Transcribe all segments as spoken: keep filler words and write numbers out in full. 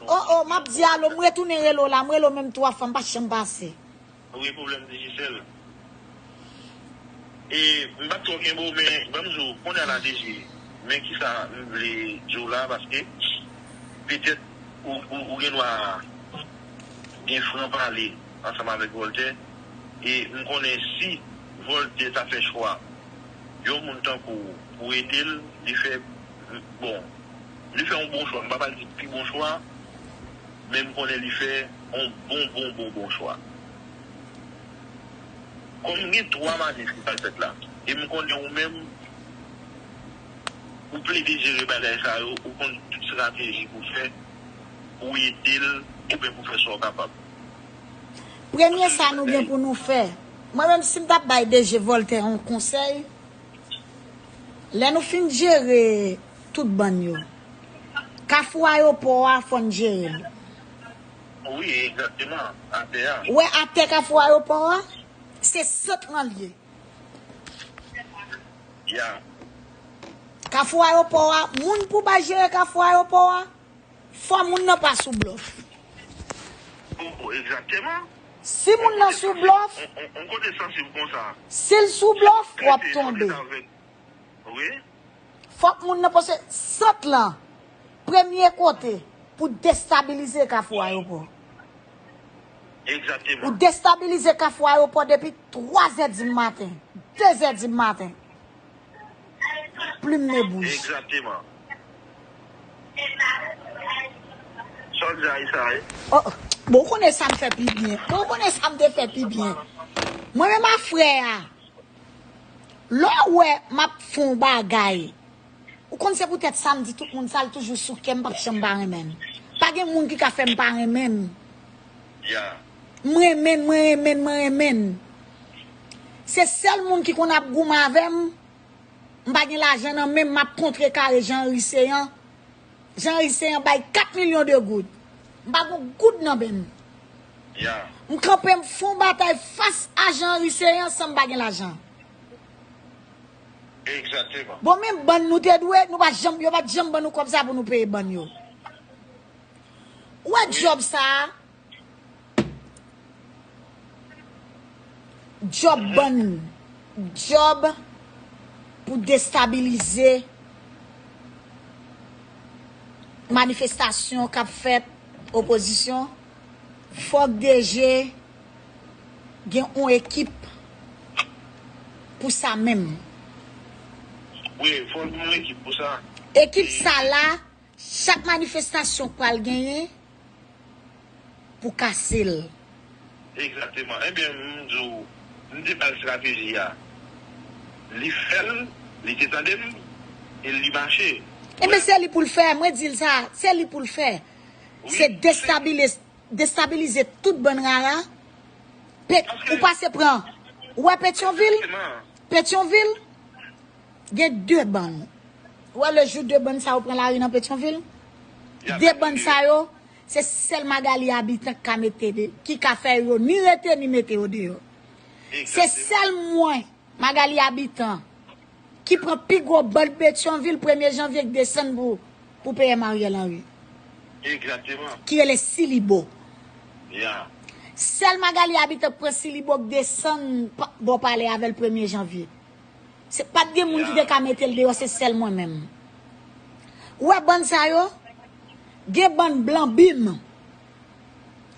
Oh, oh, m ap di alo, m retounen rele w la, m rele w menm twa fwa, m pa janm pase. Wi, pwoblèm Digicel. E m pa t twò kenbe w, men ban m di w, kounye a la D G, men kisa m vle di w la, paske petèt ou, ou, ou gen dwa gen fran pale ansanm avèk Voltaire. E m konnen si Voltaire ta fè chwa yon moun tankou w pou ede l, li fè, bon, li fè yon bon chwa. M pa pral di pi bon chwa, men m konnen li fè yon bon, bon, bon, bon chwa. Kòm gen twa manif ki pral fèt la, e m konnen ou menm, ou plede jere bagay sa yo, ou konn tout estrateji pou fè, pou ede l, oubyen pou fè sa w kapab. Premye sa nou gen pou nou fè, mwen menm si m t ap bay D G Voltaire yon konsèy, lè nou fin jere tout bann yo, kafou ayopò a fò n jere l. Wi, egzakteman, atè a. Ou wè atè kafou ayopò a, se sant lan l ye. Ya. Kafou ayopò a, moun pou bay jere kafou ayopò a, fò moun nan pa sou blòf. Oh, egzakteman. Si moun nan sou blòf, On, on, on kote sansib konsa. Si l sou blòf, w ap tonbe. Wi. Fòk moun nan pase sant lan, premye kote, pou destabilize kafou ayopò. Ou Egzakteman. Destabilize kafou ayopò depi twa zè di maten, de zè di maten. Plim ne bouj. Egzakteman. Sa w di a, sa, e? Oh, bon, ou konnen sa m fè pi byen. Bon, ou konnen sa m te fè pi byen. Mwen menm a frè a, lè w wè m ap fè yon bagay, ou konn se poutèt sa m di tout moun sa, l toujou sou kè m, m p ap janm pa renmen l. Pa gen moun ki ka fè m pa renmen l. Ya. M renmen l, mwen renmen l, mwen renmen l. Se sèl moun ki konn ap goumen avè m, m pa gen lajan nan men m, m ap kontrekare Jean Henry Ceant. Jean Henry Ceant bay kat milyon de goud. M pa gon goud nan men m. Ya. M kanpe m fè yon batay fas a Jean Henry Ceant san m pa gen lajan. Egzakteman. Bon, men bann nou te dwe, nou pa janm, yo pa t janm ban nou kòb sa pou nou peye bann yo. Ou wè djòb sa a? Djòb bann, djòb pou destabilize manifestasyon k ap fèt, opozisyon. Fòk D G gen yon ekip pou sa menm. Wi, fòk gen yon ekip pou sa. Ekip sa la, chak manifestasyon k pral genyen pou kase l. Egzakteman. Ebyen, m di w, m te ba l estrateji a. Li fè l, li te tande m, e li mache. Ebyen, se li pou l fè, mwen di l sa, se li pou l fè. Se destabilize, destabilize tout bann rara. Pe, ou pase pran, ou wè Petyonvil? Petyonvil, gen de bann. Ou wè le jou de bann sa yo pran lari nan Petyonvil? De bann sa yo, se sèl Magalie Habitant ki ka mete de, ki ka fè yo ni rete ni mete yo deyò. Se sèl mwen, Magalie Habitant, ki pran pi gwo bann Petyonvil premye janvye k desann pou, pou P M Ariel Henry. Egzakteman. Ki rele Silibo. Ya. Sèl Magalie Habitant k pran Silibo k desann pa, bò palè avè l premye janvye. Se pa t gen moun ki te ka mete l deyò, se sèl mwen menm. Ou wè bann sa yo? Gen bann blan bim.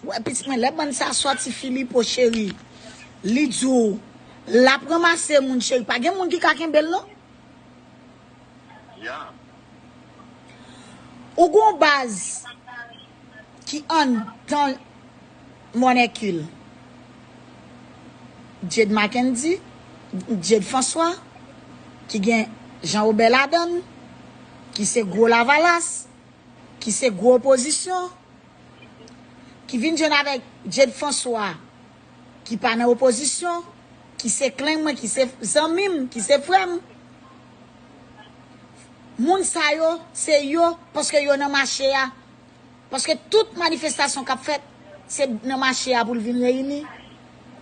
Ou wè pitit mwen, lè bann sa sòti Filipo cheri, li di w, l ap ranmase moun cheri. Pa gen moun ki ka kenbe l non. Ya. Ou gon baz ki anndan Mònèkil. Jade Mackendy, Jade François, ki gen Jean Robert ladan l, ki se gwo Lavalas, ki se gwo opozisyon, ki vin jwenn avèk Jade François, ki pa nan opozisyon, ki se klenn mwen, ki se zanmi m, ki se frè m. Moun sa yo, se yo, paske yo nan mache a. Paske tout manifestasyon k ap fèt, se nan mache a pou l vin reyini.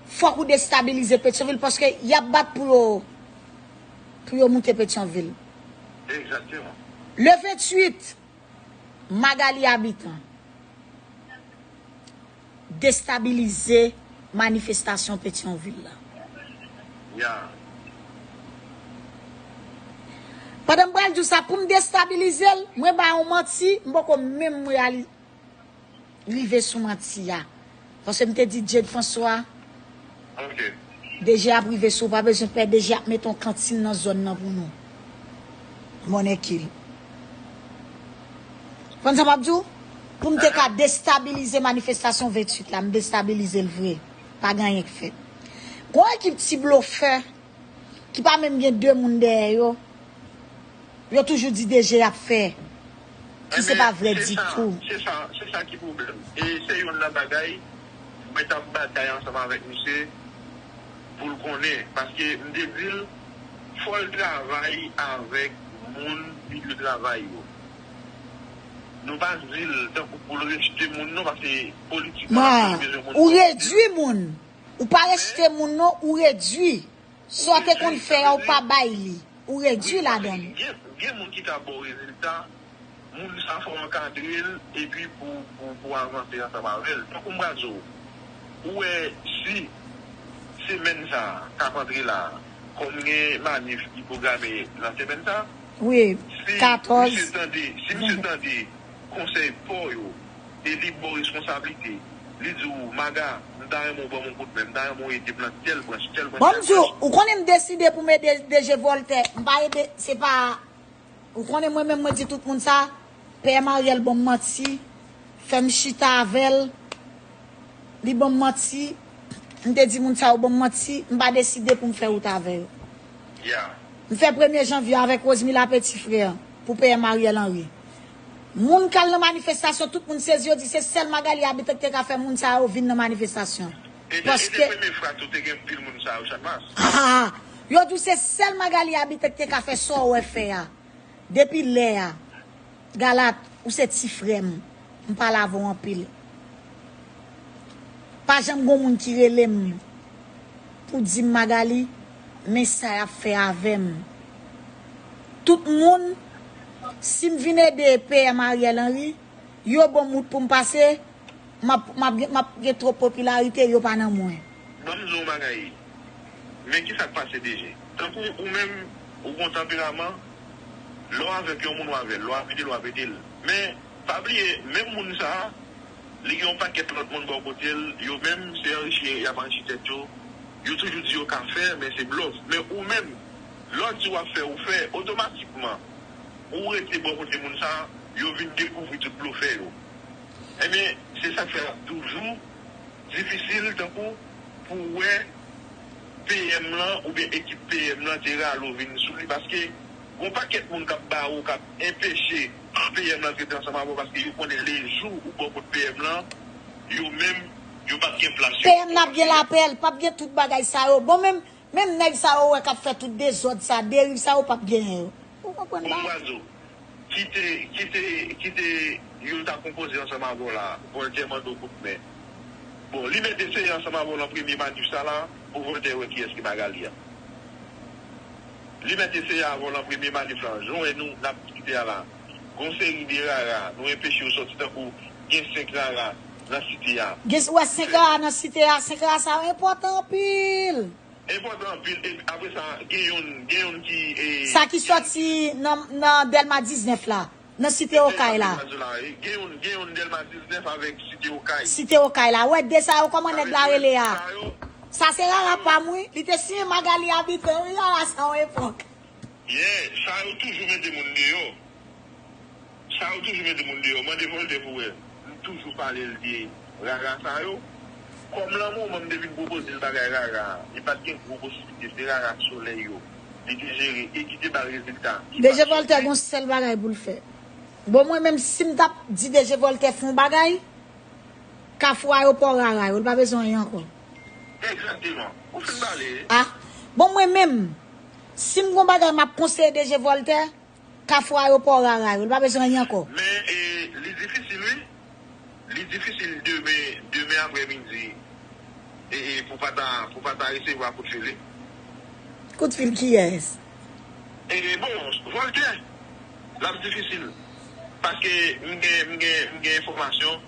Fòk ou destabilize Petyonvil, paske y ap bat pou yo, pou yo moute Petyonvil. Egzakteman. Le venntuit, Magalie Habitant destabilize manifestasyon Petyonvil la. Ya. Pandan m pral di w sa, pou m destabilize l, mwen ba yon manti, m poko menm reyali-, rive sou manti a. Paske m te di Jade François, Ok. DG ap rive sou, pa bezwen pè, DG ap mete yon kantin nan zòn nan pou nou. Mòn Èkil. Konn sa m ap di w? Pou m te ka destabilize manifestasyon venntuit la, m destabilize l vre. Pa gen anyen k fèt. Gon ekip ti blofè ki pa menm gen de moun dèyè yo. Yo toujou di DG ap fè. Ki se pa vre ditou. Se sa, se sa ki pwoblèm. E se youn nan bagay mwen t ap batay ansanm avèk misye pou l konnen. Paske m te di l, fò l travay avèk moun milye travay yo. Nou pa di l tankou pou l rejte moun non, paske politikman, li bezwen moun ou redui moun. Ou pa rejte moun non, ou redui. Sa w te konn fè a, ou pa bay li. Ou redui ladan l. Gen, gen moun ki ka ba w rezilta, moun sa fò w ankadre l, epi pou, pou, pou avanse ansanm avè l. Tankou m pral di w, ou wè si semèn sa a k ap antre la, kòm gen manif ki pwograme nan semèn sa, Wi, si katòz. Misye tande, si misye tande konsèy pa w yo, e li ba w responsablite, li di w, Maga, m ta renmen w ban m yon kout men, m ta renmen w ede m nan tèl branch, tèl branch, Bon, tèl m di w, branch. Ou konnen m deside pou m ede DG Voltaire. M pa ede, se pa. Ou konnen mwen menm, mwen di tout moun sa, Pè Mariel ban m manti, fè m chita avè l, li ban m manti, m te di moun sa yo ban m manti, m pa deside pou m fè wout avè yo. Ya. M fè premye janvye avèk Rosemila Petit Frère pou P M Ariel Henry. Moun k al nan manifestasyon, tout moun sezi, yo di se sèl Magalie Habitant ki te ka fè moun sa yo vin nan manifestasyon. E te, e Paske te premye fwa tou te gen pil moun sa yo, Chanmas. Ah, yo di w se sèl Magalie Habitant ki te ka fè sa w wè fè a. Depi lè a, Galat, ou se ti frè m. M pale avè w anpil. Pa janm gon moun ki rele m pou di m Magalie, men sa y ap fè avè m. Tout moun, si m vin ede P M Ariel Henry, yo ban m wout pou m pase, m ap, m ap, gen- m ap gen twòp popilarite, yo pa nan mwen. Ban m di w yon bagay. Men ki sa k pase DG? Tankou ou menm, ou gon tanperaman, lè w avèk yon moun w avè l, lè w ap ede l, w ap ede l. Men, pa bliye, menm moun sa a, li gen yon pakèt lòt moun bò kote l, yo menm, se anrichi y ap anrichi tèt yo. Yo toujou di yo ka fè, men se blòf. Men ou menm, lè w di w ap fè, ou fè, otomatikman, ou rete bò kote moun sa a, yo vin dekouvri tout blofè yo. Ebyen, se sa k fè l ap toujou difisil tankou pou w wè P M lan oubyen ekip P M lan te rale w vin sou li, paske gon pakèt moun k ap ba ou, k ap enpeche P M lan trete ansanm avè w, paske yo konnen lejou ou bò kot P M lan, yo menm, yo p ap gen plas yo. P M n ap gen lapèl, p ap gen tout bagay sa yo. Bon, menm, menm nèg sa yo wè k ap fè tout dezòd sa, deriv sa yo p ap genyen yo. Ou konprann Bon, ba? Bwazo, ki te, ki te, ki te, yo ta konpoze ansanm avè w la, Voltaire mande w kout men. Bon, li mete seri ansanm avè w nan premye manif sa la, pou Voltaire wè kiyès ki Magalie a. Li mete seri avè w nan premye manif la, jan w wè nou, n ap diskite a la. Gon seri de rara, nou enpeche yo sòti tankou gen senk rara nan site a. Gen, wè, senk rara nan site a, senk rara sa yo enpòtan anpil. Enpòtan anpil, e apre sa, gen youn, gen youn ki, e, Sa ki sòti nan, nan Dèlma diznèf la, nan site Okay la. Gen youn, gen youn Dèlma diznèf avèk site Okay. Site Okay la. Wè, de sa yo, kòman nèg la rele a? Sa yo, Sa se rara pa m, wi. Li te siyen Magalie Habitant, wi, rara sa yon epòk. Yeah, sa yo toujou mete moun deyò. Sa yo toujou mete moun deyò. Mande Voltaire pou wè. M toujou pale l de rara sa yo. Kòm lan moman m te vin pwopoze l bagay rara, li pa t gen gwo posiblite, se rara solèy yo. Li te jere e ki te ba l rezilta. DG Voltaire gon sèl bagay pou l fè. Bon, mwen menm, si m t ap di DG Voltaire fè yon bagay, Kafou Ayewopò rara yo, li pa bezwen anyen ankò. Egzakteman. Ou fin pale. Ah, bon, mwen menm, si m gon bagay m ap konseye DG Voltaire, Kafou Ayewopò rara yo, li pa bezwen anyen ankò. Men, e, li difisil, wi. Li difisil demen, demen aprèmidi. E, e, pou pa ta, pou pa ta resevwa kout fil, wi. Kout fil kiyès? E, bon, Voltaire, l ap difisil. Paske m gen, m gen, m gen enfòmasyon,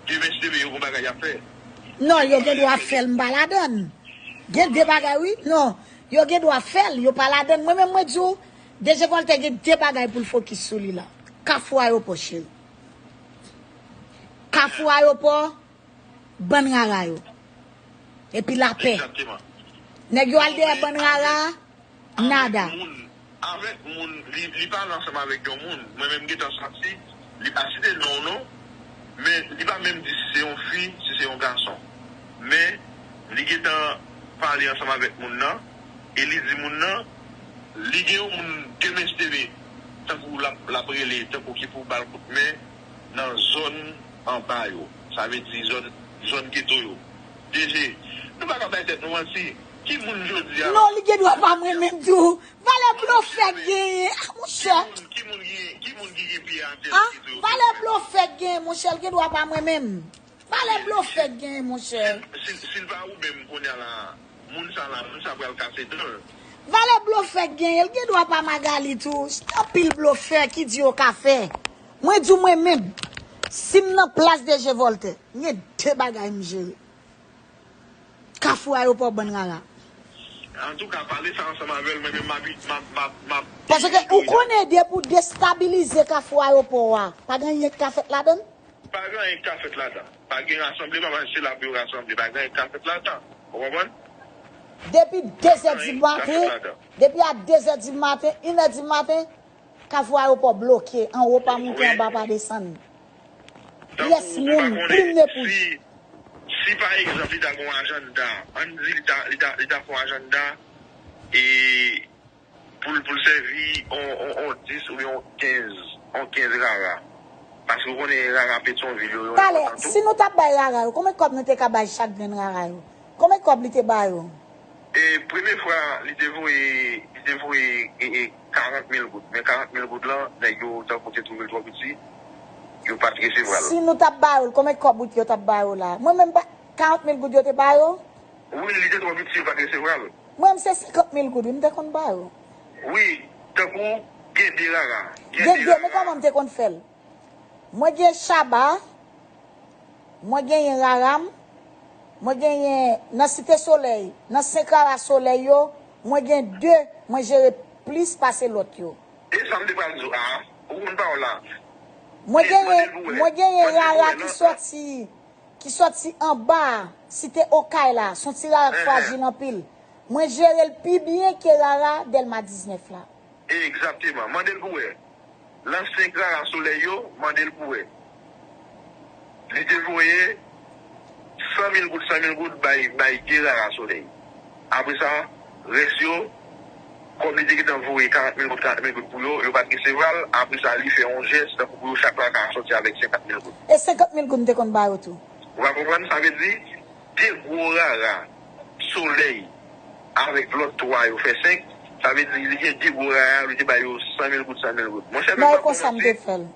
demen se yo gon bagay y ap fè. Non, yo gen dwa ap fè l, m pa ladann. Gen de bagay, wi. Non, yo gen dwa ap fè l, yo pa ladann. Mwen menm, mwen di w, D J Voltaire gen de bagay pou l fokis sou li la. Kafou Ayopò, cheri. Kafou Ayopò, bann rara yo. Epi lapè. Nèg yo al dèyè bann rara, nada. Avèk moun, li, li pale ansanm avèk yon moun. Mwen menm m gentan santi, li pa site non w non, men li pa menm di si se yon fi, si se yon gason. Men, li gentan pale ansanm avèk moun nan, e li di moun nan, li gen yon moun demen se demen, tankou l ap, l ap rele, tankou ki pou ba l kout men, nan zòn anba yo. Sa vle di zòn, zòn geto yo. D J, nou pa ka bay tèt nou manti. Ki moun jodi a? Non, li gen dwa pa mwen menm tou. Valè blofè k genyen. Ah, monchè. Ki moun, ki moun ki, ki moun ki gen pye atè nan geto yo? Valè blofè k genyen, monchè. L gen dwa pa mwen menm. Valè blofè k genyen, monchè. Si, si l pa ou menm kounye a la, moun sa la, moun sa pral kase dan l. Valè blofè k genyen, l gen dwa pa Magali tou. Se anpil blofè ki di yo ka fè. Mwen di w mwen menm, si m nan plas D J Voltaire, m gen de bagay m jere. Kafou Ayopò, bann rara. Antouka, pale sa ansanm avè l, mwen menm m ap, m ap, m ap, m ap. Paske ou konnen depi w destabilize Kafou Ayopò a, pa gen anyen k ka fèt ladan l? Pa gen anyen k ka fèt ladan. Pa gen rasanble, pa se la pou yo rasanble. Pa gen anyen k ka fèt ladan. Ou konprann? Depi de zè di maten, depi a de zè di maten, inè di maten, Kafou Ayopò bloke, anwo pa moute, anba pa desann. Pyès moun, plim ne pousse. Si pa egzanp, li ta gen yon ajanda, ann di li ta, li ta, li ta fè yon ajanda, e pou l, pou l sèvi on, on, on dis oubyen on kenz, on kenz rara. Paske ou konnen rara Petyonvil yo, yo enpòtan tou. Talè, si nou t ap bay rara yo, konbyen kòb nou te ka bay chak grenn rara yo? Konbyen kòb li te ba yo? E premye fwa, li te voye, li te voye e, e, karant mil goud. Men karant mil goud lan, nèg yo tankou te twouve l twò piti, yo pa t resevwa l. Si nou t ap ba yo l, konbyen kòb ou t yo t ap ba yo la? Mwen menm, karant mil goud yo te ba yo? Wi, li te twò piti, yo pa t resevwa l. Mwen menm se senkant mil goud wi m te konn ba yo. Wi, tankou gen de rara. Gen de, men kòman m te konn fè l? Mwen gen Chaba, mwen genyen rara m, mwen genyen nan Site Solèy, nan senk rara Solèy yo, mwen gen de mwen jere plis pase lòt yo. E sa m te pral di w a, ou konn pawòl la. Mwen genyen, mwen genyen rara ki sòti ki sòti anba Site Okay la, s on ti rara k frajil anpil. Mwen jere l pi byen ke rara Dèlma diznèf la. Egzakteman. Mande l pou wè. Nan senk rara Solèy yo, mande l pou wè. Li te voye san mil goud, san mil goud bay, bay de rara Solèy. Apre sa, rès yo, kòm li te gentan voye karant mil goud, karant mil goud pou yo, yo pa t resevwa l. Apre sa, li fè yon jès, tankou pou yo chak la ka sòti avèk senkant mil goud. E senkant mil goud m te konn ba yo tou. Ou pa konprann? Sa vle di, de gwo rara Solèy avèk lòt twa yo fè senk. Sa vle di, li gen de gwo rara, li te ba yo san mil goud, san mil goud. Monchè, men pa konn manti.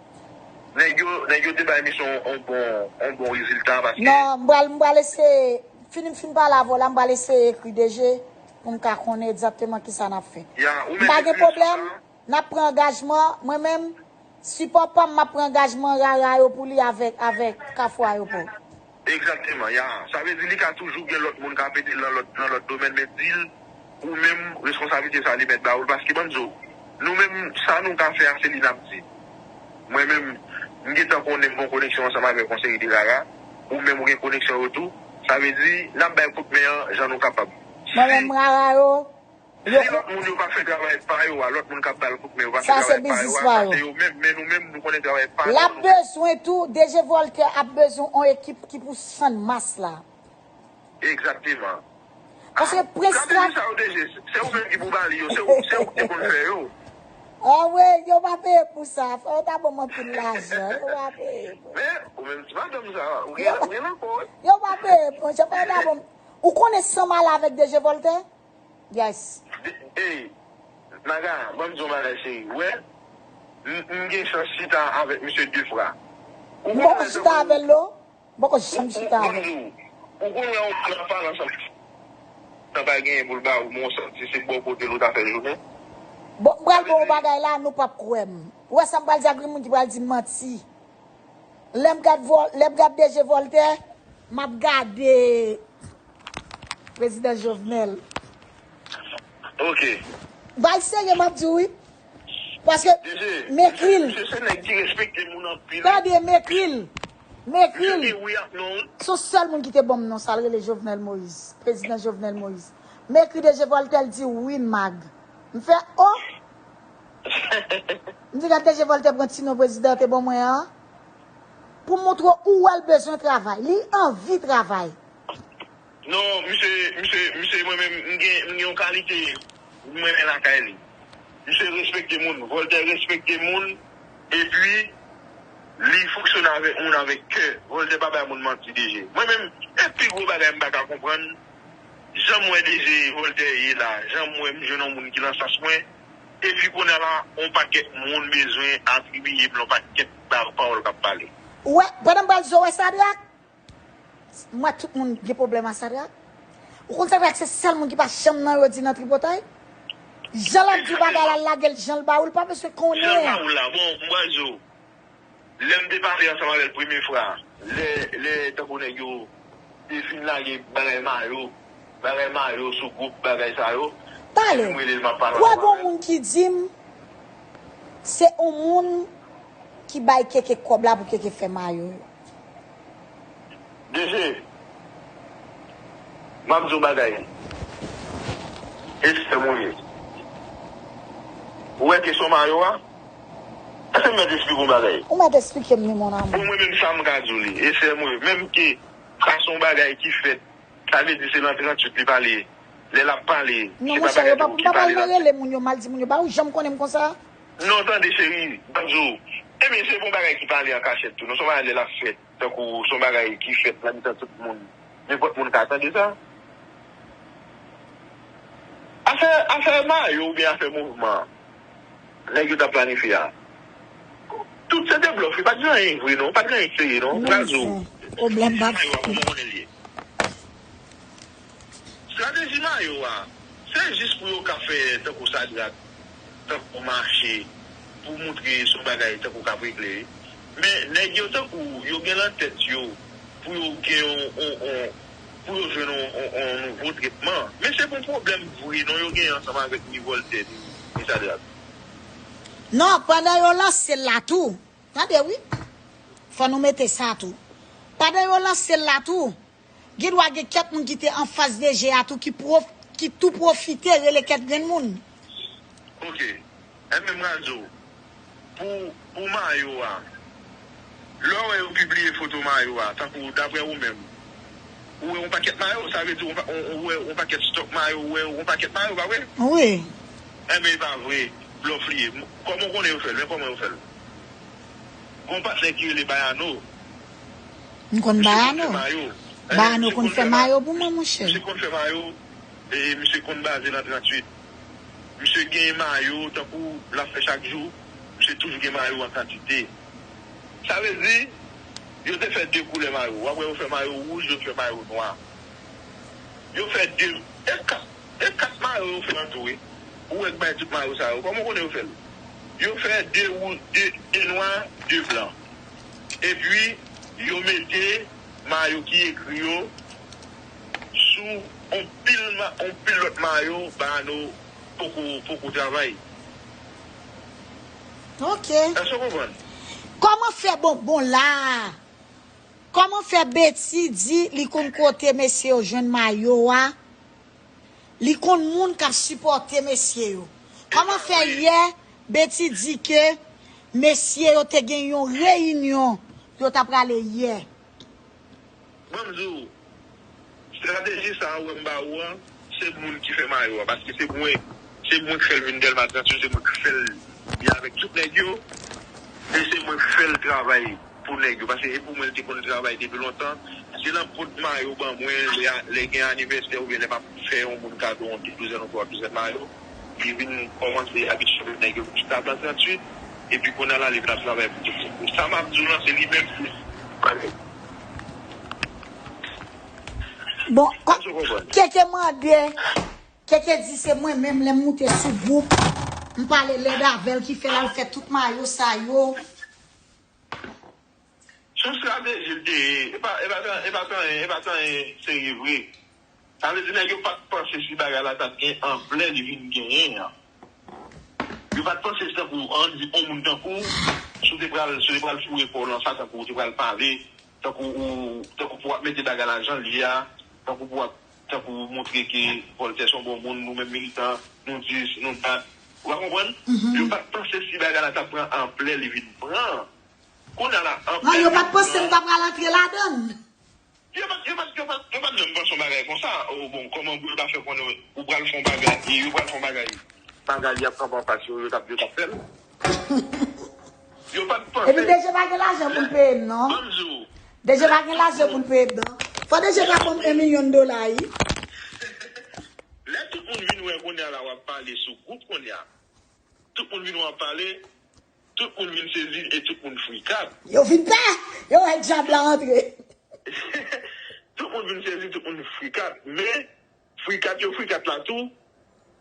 Nèg yo, nèg yo te bay misye yon bon, yon bon rezilta paske. Non, m pral, m pral eseye, fini m fin pale avè w la, m pral eseye ekri D J pou m ka konnen egzakteman kisa n ap fè. M pa gen pwoblèm, n ap pran angajman, mwen menm, sipò pa m, m ap pran angajman rara yo pou li avèk, avèk Kafou Ayopò. Egzakteman, ya. Sa vle di li ka toujou gen lòt moun k ap ede l nan lòt, nan lòt domèn, men di l, ou menm, responsablite sa li mèt ba ou l, paske ban m di w, nou menm, sa nou ka fè a, se li n ap di. Mwen menm, m gentan konnen m gen yon koneksyon ansanm avèk yon seri de rara, ou menm ou gen koneksyon yo tou, sa vle di, n ap bay kout men an jan nou kapab. Mwen menm rara yo, si lòt moun yo pa fè travay pa yo a, lòt moun k ap ba l kout men yo pa fè travay pa yo a, sa se yo menm, men nou menm, nou konnen travay pa nou. L ap bezwen tou, D J Voltaire ap bezwen yon ekip ki pou sann mas la. Egzakteman. Paske prens la. Gade sa yo deje, se ou menm ki pou ba li yo, se ou, se ou ki te konn fè yo. Anmwey, yo pa peye pou sa. Fò yo ta ban m anpil lajan. Yo pa peye pou. Men, ou menm ti madanm sa, ou gen, ou gen lankò, wi. Yo pa peye pou, se fò yo ta ban m. Ou konnen san m ale avèk D J Voltaire? Yes. Ey, Maga, ban m di w yon bagay, cheri. Ou wè, m, m gen chans chita avèk misye de fwa. M poko chita avè l, non. M poko janm chita avè l. Ou konn wè yon gran pale ansanm. Tan pa genyen pou l ba ou, men w santi se bò kote l ou ta fè jounen. Bon, m pral ba w yon bagay la, nou p ap kwè m. Ou wè sa m pral di ak yon moun ki pral di m manti. Lè m gad Vol- lè m gad D G Voltaire, m ap gade Prezidan Jovenel. Ok. Bay serye m ap di w wi. Paske D G, m ekri l. Misye se nèg ki respekte moun anpil. Tande, m ekri l. M ekri Misye l. di wi ak non. Se yon sèl moun ki te ban m non sa, l rele Jovenel Moïse. Prezidan Jovenel Moïse. M ekri D G Voltaire, l di wi, Mag. M fè o. M di gad D G Voltaire pran ti non prezidan te ban mwen an. Pou montre w ou wè l bezwen travay. Li anvi travay. Non, misye, misye, misye, mwen menm, m gen, m gen yon kalite m renmen lakay li. Misye respekte moun, Voltaire respekte moun, epi li fonksyone avèk moun avèk kè. Voltaire pa bay moun manti, D G. Mwen menm, e pi gwo bagay m pa ka konprann, jan m wè D G Voltaire ye la, jan m wè m jwenn yon moun ki nan sans mwen, epi kounye a la, yon pakèt moun bezwen atribiye m yon pakèt ba- pawòl k ap pale. Ou wè, pandan m pral di w, wè Sadrak? M wè tout moun gen pwoblèm a Sadrak. Ou konn Sadrak se sèl moun ki pa janm nan yo di nan tripotay? Jan l ap di bagay la, l lage l jan l ba ou, l pa bezwen Jan l ba konnen. Ou la, bon, m pral di w, lè m te pale ansanm avè l premye fwa, lè, lè tankou nèg yo te fin lage bagay mayo, bagay mayo sou gwoup bagay sa yo, Talè, m rele l, m ap pale ou wè ansanm gon avè l. Moun ki di m se yon moun ki bay Keke kòb la pou Keke fè mayo yo. D G, m ap di w bagay. E sè mwen ye. Ou wè kesyon mayo a? Èske m mèt esplike w bagay? Ou mèt esplike m wi, mon amour. Bon, mwen menm sa m ka di w li. E sè mwen, menm ke sa se yon bagay ki fèt, sa vle di se nan tranntuit li pale. Lè l ap pale, Non, se pa monchè, bagay yo pa, tankou m ki pa pral pale nan nan rele moun yo, m al di moun yo, ba ou janm konnen m konsa? Non, tande, cheri, m ap di w. Ebyen, se bon bagay ki pale an kachèt tou. Non, se yon bagay lè l ap fèt, tankou se yon bagay ki fèt nan mitan tout moun. Nenpòt moun ka tande sa. Afè, afè mayo oubyen afè mouvman nèg yo t ap planifye a, tout se de blòf, li pa t gen anyen vre non, pa t gen anyen serye non. M pral di w. Pwoblèm pa. Mayo a, kòman w konnen l ye? Estrateji mayo a, se jis pou yo ka fè tankou Sadrak, tankou mache, pou moutre se yon bagay tankou k ap regle. Men nèg yo tankou, yo gen nan tèt yo, pou yo gen yon, yon, yon, pou yo jwenn yon, yon, yon nouvo tretman. Men se pou pwoblèm vre non yo gen ansanm avèk ni Voltaire, ni, ni Sadrak. Non, pandan yo lanse l la tou. Tande wi. Fò nou mete sa tou. Pandan yo lanse l la tou, gen dwa gen kèk moun ki te anfas D G a tou ki pwof, ki tou pwofite rele kèk grenn moun. Ok. Ebyen, m pral di w, pou, pou mayo a, lè w wè yo pibliye foto mayo a, tankou daprè ou menm, ou wè yon pakèt mayo, sa vle di ou pa- ou- ou wè yon pakèt stòk mayo, ou wè yon pakèt mayo, pa vre? Wi. Ebyen, e pa vre, blòf li ye. Kòman w konnen yo fè l? Men kòman yo fè l? Gon patnè ki rele Bayano. M konn Misye konn Bayano. fè mayo. Bayano Misye konn konn fè fè mayo ma- pou mwen, monchè. Misye konn fè mayo. E misye konn baze nan tranntuit. Misye gen mayo tankou l ap fè chak jou. Misye toujou gen mayo an kantite. Sa vle di, yo te fè de koulè mayo. W ap wè yo fè mayo wouj, yo fè mayo nwa. Yo fè de, e kat, e kat mayo yo fè an tou, wi. Ou wè k bay tout mayo sa yo. Kòman w konnen yo fè l? Yo fè de wou-, de, de nwa, de blan. Epi, yo mete mayo ki ekri yo sou on pil, ma- on pil lòt mayo, Bayano poko, poko travay. Ok. Èske w konprann? Kòman fè bon, bon la? Kòman fè Betty di li konn kote mesye yo jwenn mayo a? Li konn moun k ap sipòte mesye yo. Kòman fè yè Betty di ke mesye yo te gen yon reyinyon yo t ap prale yè? Ban m di w, estrateji sa a ou wè m ba ou an, se moun ki fè mayo a, paske se mwen, se mwen k fè l vin Dèlma tranntuit, se mwen k fè l byen avèk tout nèg yo, e se mwen k fè l travay pou nèg yo, paske e pou mwen l te konn travay depi lontan. Se l ap pot mayo ban mwen, lè, lè gen anivèsè oubyen lè m ap fè yon moun kado yon douzèn ou twa douzèn mayo, li vin kòmanse abitye avèk nèg yo jiska Dèlma tranntuit, epi kounye a la, li vin ap travay pou tout moun. Sa m ap di w lan, se li menm ki Bon, Èske w konprann? Keke mande, Keke di se mwen menm lè m moute sou gwoup, M pale lèd avè l ki fè l al fè tout mayo sa yo. Se yon strateji l te ye. E pa, e pa, e pa, e pa tan, e pa tan serye vre. Sa vle di nèg yo pa t panse si bagay la t ap gen anplè li vin genyen an. Yo pa t panse se tankou, an di, yon moun tankou, si w te pral, si w te pral foure kò w nan sa, tankou w te pral pale, tankou ou, tankou pou w ap mete bagay la jan l ye a, tankou pou w ap, tankou w montre ke Voltaire se yon bon moun, nou menm militan, nou dis, nou dat. Ou pa konprann? Yo pa t panse si bagay la t ap pran anplè li vin pran. Kounye a la, anplè li pran. Non, yo pa t panse m ta pral antre ladan l. Yo pa, yo pa, yo pa, yo pa t janm panse yon bagay konsa. Oh, bon, kòman pou yo ta fè konnen ou pral fè yon bagay, e yo pral fè yon bagay, bagay y ap kanpe anfas yo, yo t ap, yo t ap fè l. Yo pa t panse. Epi D G pa gen lajan pou l peye m, non. Ban m di w. D G pa gen lajan pou l peye m, non. Fò D G ta ban m yon milyon dola, wi. Lè tout moun vin wè kounye a la, w ap pale sou gwoup kounye a. Tout moun vin wè w ap pale, tout moun vin sezi e tout moun frikat. Yo vin pè! Yo wè dyab la antre. Tout moun vin sezi, tout moun frikat. Men, frikat yo frikat la tou,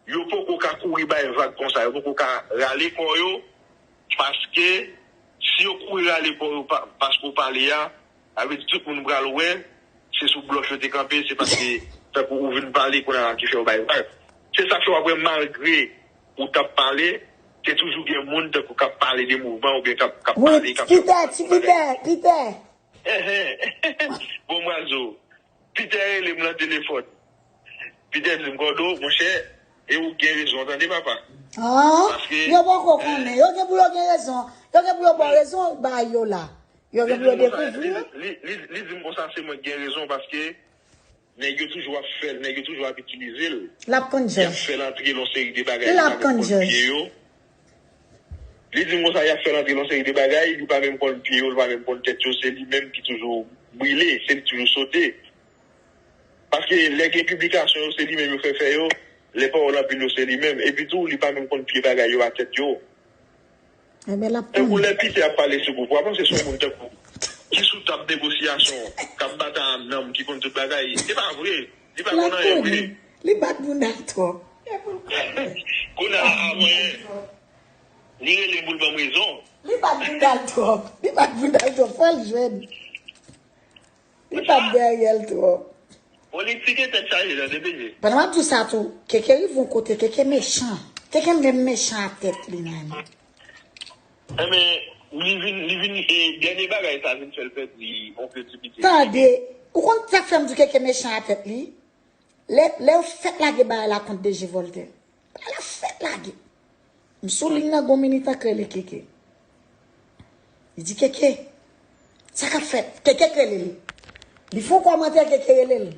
yo poko ka kouri bay vag konsa. Yo poko ka rale kò yo, paske si yo kouri rale kò yo pa, paske w pale a, sa vle di tout moun pral wè, se sou blòf yo te kanpe, se paske tankou ou vin pale kounye a ki fè yo bay vag. Se sa k fè w ap wè malgre ou t ap pale, te toujou gen moun tankou k ap pale de mouvman oubyen k ap, k ap pale, k ap fè yon bagay. Wi, Peter, ti Peter, Peter. Enhen. Bon, m pral di w. Peter rele m nan telefòn. Peter di m, Kòdo, monchè, e ou gen rezon, tande, papa. Ah, paske yo poko konnen. Yo gen pou yo gen rezon. Yo gen pou yo ba w rezon, ba yo la. Yo gen pou yo dekouvri. Li, li, li, li di m konsa, se mwen ki gen rezon, paske nèg yo toujou ap fè l, nèg yo toujou ap itilize l. L ap konn jòj. Y ap fè l antre nan yon seri de bagay, li pa menm konn pye yo. Li di m konsa, y ap fè l antre nan yon seri de bagay, li pa menm konn pye yo, li pa menm konn tèt yo, se li menm ki toujou brile, se li ki toujou sote. Paske lè gen piblikasyon yo, se li menm yo fè fè yo, lè pawòl anpil yo, se li menm. Epi tou, li pa menm konn pye bagay yo a tèt yo. Ebyen, l ap konn. Tankou lè Peter ap pale sou gwoup, w a panse se yon moun tankou ki sou tab negosyasyon, k ap batay ak nanm, ki konn tout bagay. Se pa vre. Li pa konn anyen vre. Li bat bounda l twòp. Kounye a, avan yè, li rele m pou l ban m rezon. Li bat bounda l twòp. Li bat bounda l twòp. Fò l jwenn. Li bat dèyè l twòp. Politik e tèt chaje nan D P G. Pandan m ap di w sa tou, Keke rive yon kote, Keke mechan. Keke menm mechan ak tèt li menm. Enben, li vin, li vin, e, dènye bagay sa vin fè l pèdi yon kredibite. Tande, ou konn sa k fè m di Keke mechan ak tèt li? Lè, lè yo fèk lage bagay la kont D G Voltaire. Bagay la fèk lage. M sou liy nan, gon militan k rele Keke. Li di, Keke, sa k ap fèt? Keke k rele li. Li fè yon kòmantè, Keke rele l.